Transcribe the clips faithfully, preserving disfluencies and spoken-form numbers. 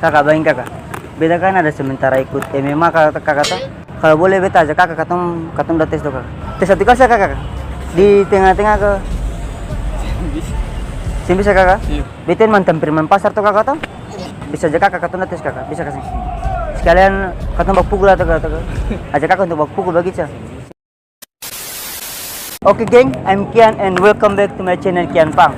Kaka, bayangin kaka, beta kan ada sementara ikut M M A kaka, kaka to. Kalo boleh beta ajak kaka katong, katong dua tes to kaka. Tes satu kali sa kaka, di tenga-tenga ka. Seng bisa. Seng bisa kaka? Iya. Beta ini mantan preman pasar to kaka to. Bisa ajak kaka katong dua tes kaka, bisa ka seng? Sekalian katong baku pukul atau kaka, ajak kaka untuk baku pukul bagitu sa. Oke geng, I'm Kian and welcome back to my channel Kian Pang.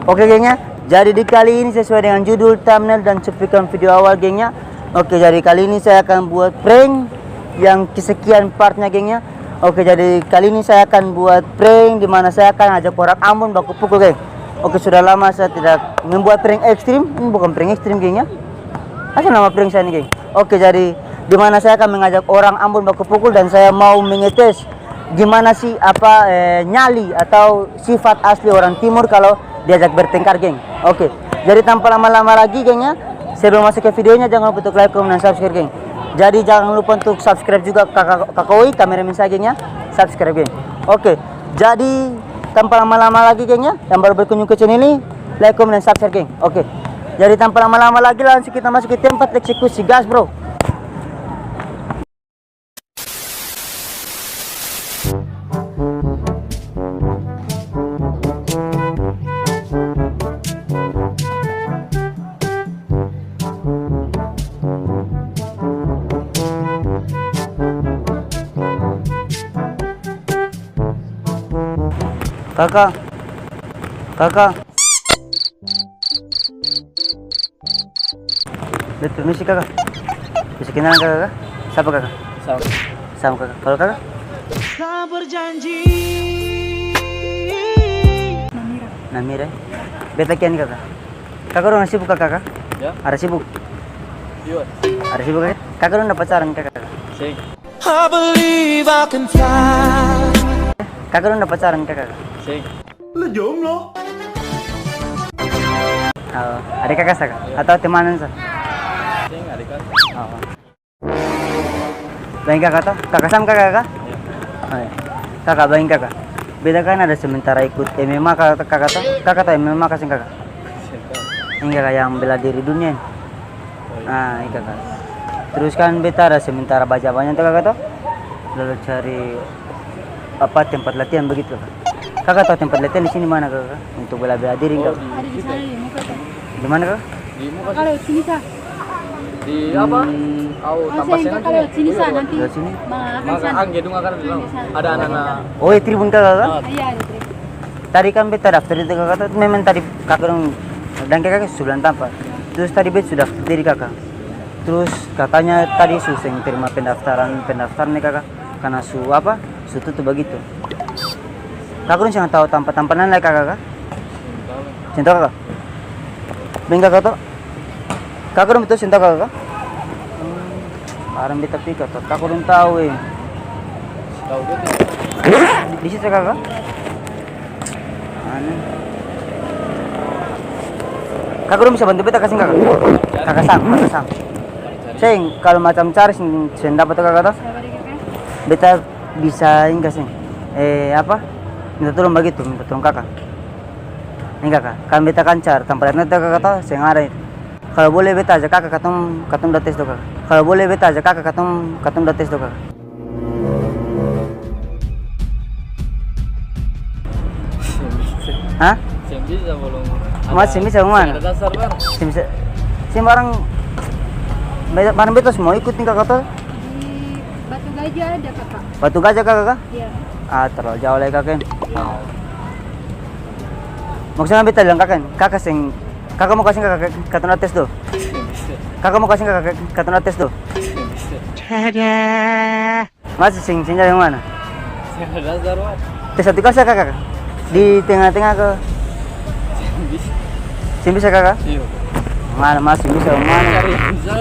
Oke geng ya, jadi di kali ini sesuai dengan judul, thumbnail, dan cuplikan video awal geng ya. Oke, jadi kali ini saya akan buat prank yang kesekian partnya geng ya. Oke, jadi kali ini saya akan buat prank di mana saya akan ajak orang Ambon baku pukul geng. Oke, sudah lama saya tidak membuat prank ekstrim, ini bukan prank ekstrim geng ya. Asa nama prank saya ini geng. Oke, jadi di mana saya akan mengajak orang Ambon baku pukul dan saya mau mengetes gimana sih apa, eh, nyali atau sifat asli orang timur kalau diajak bertengkar geng. Oke, jadi tanpa lama-lama lagi geng ya, sebelum masuk ke videonya jangan lupa untuk like, komen, dan subscribe geng. Jadi jangan lupa untuk subscribe juga kakak, kakak Oi, kameramen saya geng ya, subscribe geng. Oke, jadi tanpa lama-lama lagi geng ya, yang baru berkunjung ke channel ini, like, komen, dan subscribe geng. Oke. Jadi tanpa lama-lama lagi langsung kita masuk ke tempat eksekusi. Gas, bro. Kaka, kaka. Beta permisi kaka. Bisa kenalan kaka ka? Sapa kaka? Sam. Sam kaka. Kalo kaka? Namira. Namira e? Beta Kian kaka. Kaka dong sibuk kaka ka? Ya. Ada sibuk? Iya. Ada sibuk kaka? Kaka dong dapa pacaran kaka ka? Seng. I believe I can fly. Kaka dong dapa pacaran kaka ka? Seng. Lu jomblo? Oh, ade kaka sa ka? Iya. Atau temanan sa? Seng, ade kaka. Oh. Bayangin kaka to? Kaka Sam kaka ka? Iya. Oh, iya. Kaka, bayangin kaka. Beta kan ada sementara ikut M M A kaka, kaka to? Kaka tau M M A ka seng kaka? Seng tau. Ini kaka yang bela diri dunia ini. Oh, iya. Ah, iya kaka. Terus kan beta ada sementara baca banyak to kaka to? Lalu cari apa, tempat latihan begitu kaka. Kaka tau tempat latihan di sini mana kaka? Untuk bela-bela diri kaka. Oh, di situ. Ada di sana, di muka tuh. Di mana kaka? Di muka. Kaka lewat sini sa. Di apa? Hmm. Au, oh, tambah seng, kaka lewat sini sa, nanti. Lewat sini? Maka gedung akang di sana. Ada anak-anak. Oh, iya, tribun kaka ka? Ah. Iya, ada tribun. Tadi kan beta daftar itu kaka to, memang tadi kaka dong, dan kaka su bilang tampa. Terus tadi beta su daftar diri kaka. Terus katanya tadi su seng terima pendaftaran, pendaftaran ni kaka, karna su apa, su tutup bagitu. Kaka dong seng tau tampa-tampa laeng lai kaka ka? Seng tau kaka? Deng kaka to? Kaka dong betul seng tau kaka ka? Hmm, barang beta pikir to, kaka dong tau e. Tau betul. Di situ kaka? Anu. Kaka dong bisa bantu beta ka seng kaka? Kaka Sam, kaka Sam. Seng, kalo macam cari seng, seng dapa to kaka to? Beta bisa ini ka seng? Eh, apa? Minta tolong bagitu, minta tolong kaka. Ini kaka, kan beta kan cari tampa latihan to kaka to, seng ada ini. Kalo boleh beta ajak kaka katong, katong dua tes to kaka. Kalo boleh beta ajak kaka katong, katong dua tes to kaka. Seng bisa. Hah? Seng bisa, balong. Mas, seng bisa, seng ada dasar, Bang. Seng bisa. Seng barang, barang beta su mau ikut ni kaka to. Di Batu Gajah ada, Kakak. Batu Gajah kaka ka? Iya. Ah, terlalu jauh lai kaka ini. Iya. Maksudnya beta bilang kaka ini, kaka seng, kaka mau kasih kaka, kaka katong dua tes to? Seng bisa. Kaka mau kasih kaka, kaka katong dua tes to? Seng bisa. Masih seng, seng jalan mana? Seng ada dasar, Wan. Tes satu kali sa kaka. Di tengah-tengah ka. Seng bisa. Seng bisa kaka? Iya. Mana masih bisa, mana? Cari yang bisa.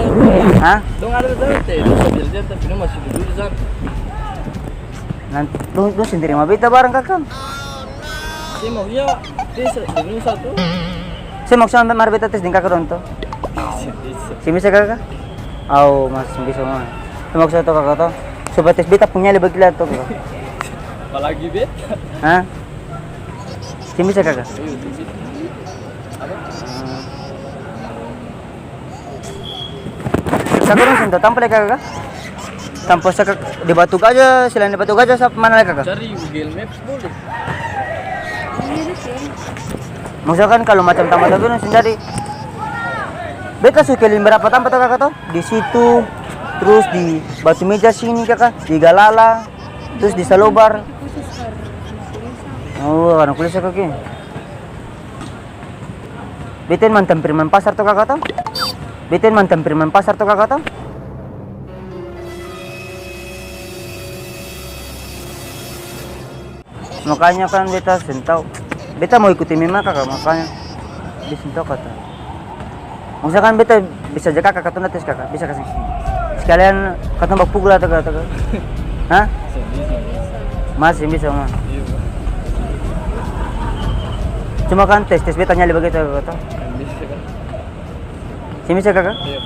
Hah? Dong ada di sana, teh. Dong bisa jalan, tapi dong masih duduk di sana. Nanti dong, dong seng terima beta barang kaka. Seng, maksudnya, tes di Nusa tu. Seng, maksudnya, mari beta tes deng kaka dong to. Seng bisa. Seng bisa kaka? Au, mas, seng bisa, ma. Seng maksudnya to kaka to. Coba tes beta pung nyali bagila to kaka. Apalagi beta. Hah? Seng bisa, kaka? Saka dong seng tau tampa lai, kaka, ka? Tampa saka di Batu Gajah, selain di Batu Gajah, sa mana lai, kaka? Cari Google Maps boleh. Maksudnya kan kalo macam tampa-tampa dong seng jadi. Beta su keliling berapa tampa to, kaka, to? Di situ, trus di Batu Meja sini, kaka, di Galala, trus di Salobar. Oh, karna kuliah sa kaki. Beta ini mantan preman pasar to, kaka, to? Beta ini mantan preman pasar to, kaka, to? Makanya kan beta seng tau. Beta mo ikuti mama kaka, makanya dia seng tau kata. Maksudnya kan beta bisa aja kaka, katong tes kaka, bisa kasih. Sekalian katong baku pukul atau kata kaka. Hah? Seng bisa. Masih seng bisa, ma. Iya, Pak. Cuma kan tes-tes beta nyali bagitu kaka. Seng bisa, Kak. Seng bisa, kaka? Iya.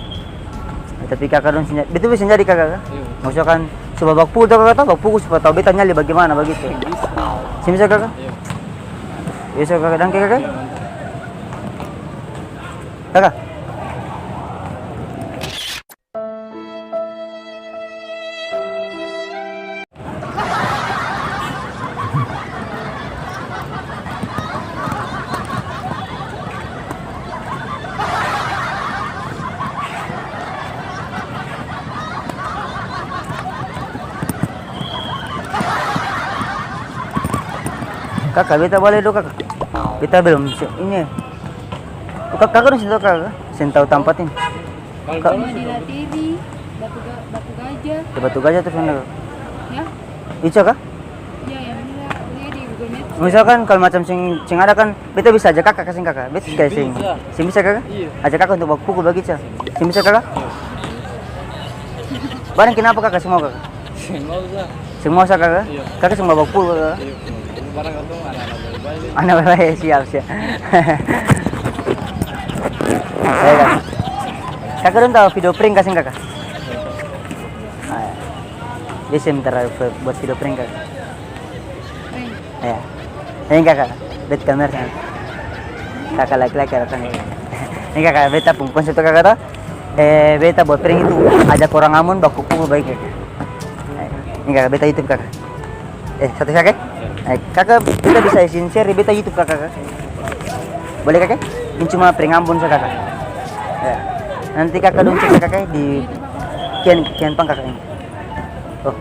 Tapi kaka dong seng ja-, betul seng jadi, kaka, ka? Iya. Maksudnya kan, coba baku pukul to, kaka, to? Baku pukul supaya tau beta nyali bagimana bagitu. Seng bisa. Seng bisa, kaka? Iya. Bisa, kaka. Dangke, kaka? Iya, mantap. Kaka? Kaka, beta bale dolo, kaka. Beta belum siap ini. Kaka, kaka dong seng tau, kaka? Seng tau tampat ini. Ka- Madila Tiri, Batu Ga-, Batu Gajah. Di Batu Gajah terus mana? Ya. Ica ka? Ya, yang ini lah. Lihat di Google Maps. Misalkan kalau macam seng, seng ada kan, beta bisa ajak kaka ka seng kaka? Beta kayak seng. Bisa. Seng bisa kaka? Iya. Ajak kaka untuk baku pukul bagitu sa. Seng bisa kaka? Iya. Barang kenapa kaka seng mau kaka? Seng mau sa. Seng mau sa kaka? Iya. Kaka seng mau baku pukul kaka? Iya. Barang katong anak-anak bae-bae. Anak bae-bae, siap, siap. Bae, kaka. Kaka dong tau video prank ka seng kaka? Ah, ya. Dia seng tara buat video prank kaka. Prank. Ya. Ini kaka, bet kamera sana. Kaka laki-laki datang. Ini kaka, beta pung konsep tu kaka to. Eh, beta buat prank itu ajak orang Ambon baku pukul bagitu kaka. Ini kaka, beta YouTube kaka. Eh, satu kaka. Eh, kaka, beta bisa izin share di beta YouTube kaka, kaka. Boleh kaka? Ini cuma prank Ambon sa kaka. Ya. Nanti kaka dong cek kaka di kian, kian pang kaka ini. Oh.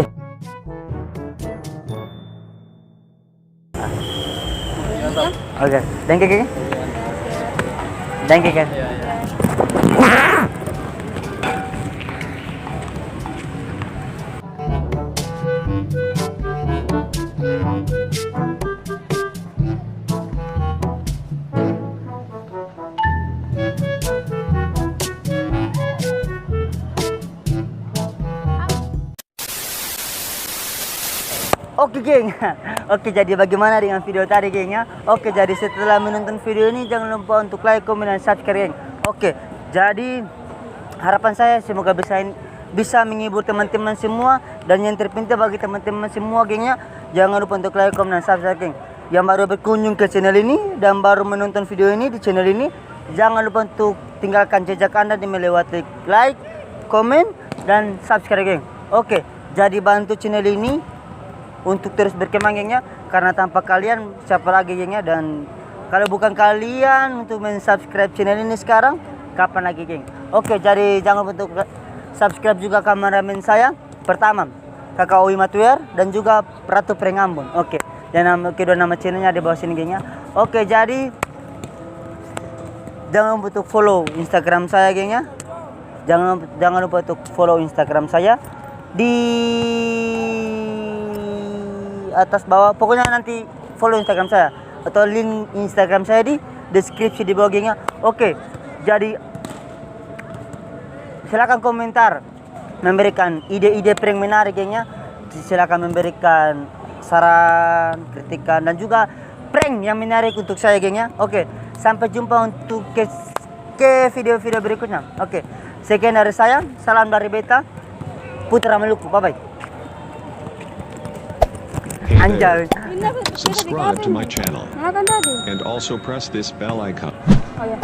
Eh. Oke, thank you, Kiki. Thank you, Kiki. Oke, geng. Oke, jadi bagaimana dengan video tadi, geng, ya? Oke, jadi setelah menonton video ini, jangan lupa untuk like, komen, dan subscribe, geng. Oke, jadi harapan saya semoga bisa, bisa menghibur teman-teman semua, dan yang terpenting bagi teman-teman semua, geng, ya, jangan lupa untuk like, komen, dan subscribe, geng. Yang baru berkunjung ke channel ini dan baru menonton video ini di channel ini, jangan lupa untuk tinggalkan jejak Anda dengan melewati like, komen, dan subscribe, geng. Oke, jadi bantu channel ini untuk terus berkembang, geng, ya. Karena tanpa kalian, siapa lagi, geng, ya? Dan kalau bukan kalian untuk mensubscribe channel ini sekarang, kapan lagi, geng? Oke, jadi jangan lupa untuk subscribe juga kameramen saya. Pertama, Kaka Owi Matuer dan juga Ratu Prank Ambon. Oke, dan nama, kedua nama channelnya di bawah sini, geng, ya. Oke, jadi jangan lupa untuk follow Instagram saya, geng, ya. Jangan, jangan lupa untuk follow Instagram saya di atas bawah. Pokoknya nanti follow Instagram saya atau link Instagram saya di deskripsi di bawah, geng, ya. Oke, jadi silakan komentar, memberikan ide-ide prank menarik, geng, ya. Silakan memberikan saran, kritikan, dan juga prank yang menarik untuk saya, geng, ya. Oke, sampai jumpa untuk ke, ke video-video berikutnya. Oke, Sekian dari saya, salam dari beta, Putra Maluku, bye bye. Hey there. Anjay. Subscribe to my channel. And also press this bell icon. Oh ya.